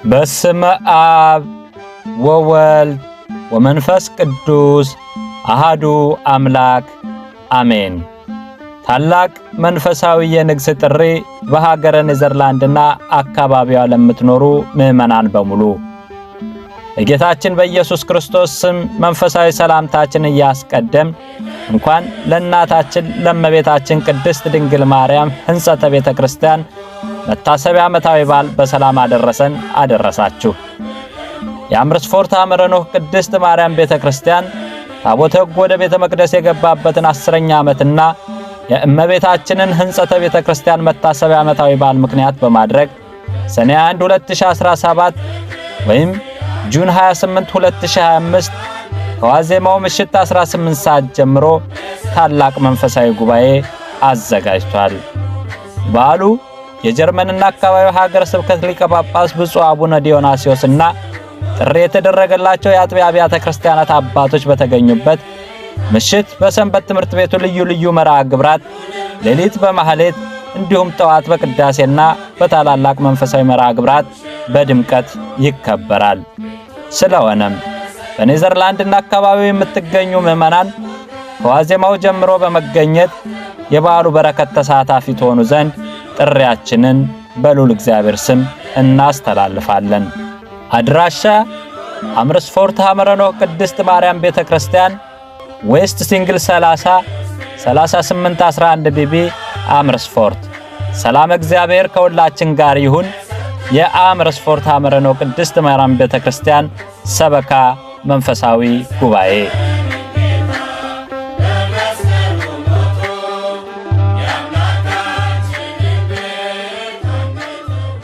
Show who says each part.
Speaker 1: በስመ አብ ወወልድ ወመንፈስ ቅዱስ አሃዱ አምላክ አሜን። ታላቅ መንፈሳዊ የንግስ ጥሪ በሀገረ ኔዘርላንድና አካባቢዋ ለምትኖሩ ምዕመናን በሙሉ በጌታችን በኢየሱስ ክርስቶስ ስም መንፈሳዊ ሰላምታችን እያስቀደም እንኳን ለእናታችን ለእመቤታችን ቅድስት ድንግል ማርያም ሕንጸተ ቤተ ክርስቲያን መታሰቢያ ዓመታዊ በዓል በሰላም አደረሰን አደረሳችሁ። የአምርስፎርት ሐመረ ኖህ ቅድስት ማርያም ቤተ ክርስቲያን ታቦተ ሕጉ ወደ ቤተ መቅደስ የገባበትን 10ኛ ዓመትና የእመቤታችንን ሕንጸተ ቤተ ክርስቲያን መታሰቢያ ዓመታዊ በዓል ምክንያት በማድረግ ሰኔ 1 2017 ወይም June 28 2025 ከዋዜማው ምሽት 18 ሰዓት ጀምሮ ታላቅ መንፈሳዊ ጉባኤ አዘጋጅቷል። በዓሉ የጀርመንና አካባቢው ሀገረ ስብከት ሊቀ ጳጳስ ብፁዕ አቡነ ዲዮናስዮስና ጥሪ የተደረገላቸው የአጥቢያ አብያተ ክርስቲያናት አባቶች በተገኙበት ምሽት በሰንበት ትምህርት ቤቱ ልዩ ልዩ መርሃ ግብራት፣ ሌሊት በማህሌት እንዲሁም ጠዋት በቅዳሴና በታላላቅ መንፈሳዊ መርሃ ግብራት በድምቀት ይከበራል። ስለሆነም በኔዘርላንድና አካባቢው የምትገኙ ምዕመናን ከዋዜማው ጀምሮ በመገኘት የበዓሉ በረከት ተሳታፊ ትሆኑ ዘንድ ጥሪያችንን በልዑል እግዚአብሔር ስም እናስተላልፋለን። አድራሻ አምርስፎርት ሐመረ ኖህ ቅድስት ማርያም ቤተክርስቲያን፣ ዌስት ሲንግል 30 38 11 BB አምርስፎርት። ሰላም እግዚአብሔር ከሁላችን ጋር ይሁን። የአምርስፎርት ሐመረ ኖህ ቅድስት ማርያም ቤተክርስቲያን ሰበካ መንፈሳዊ ጉባኤ።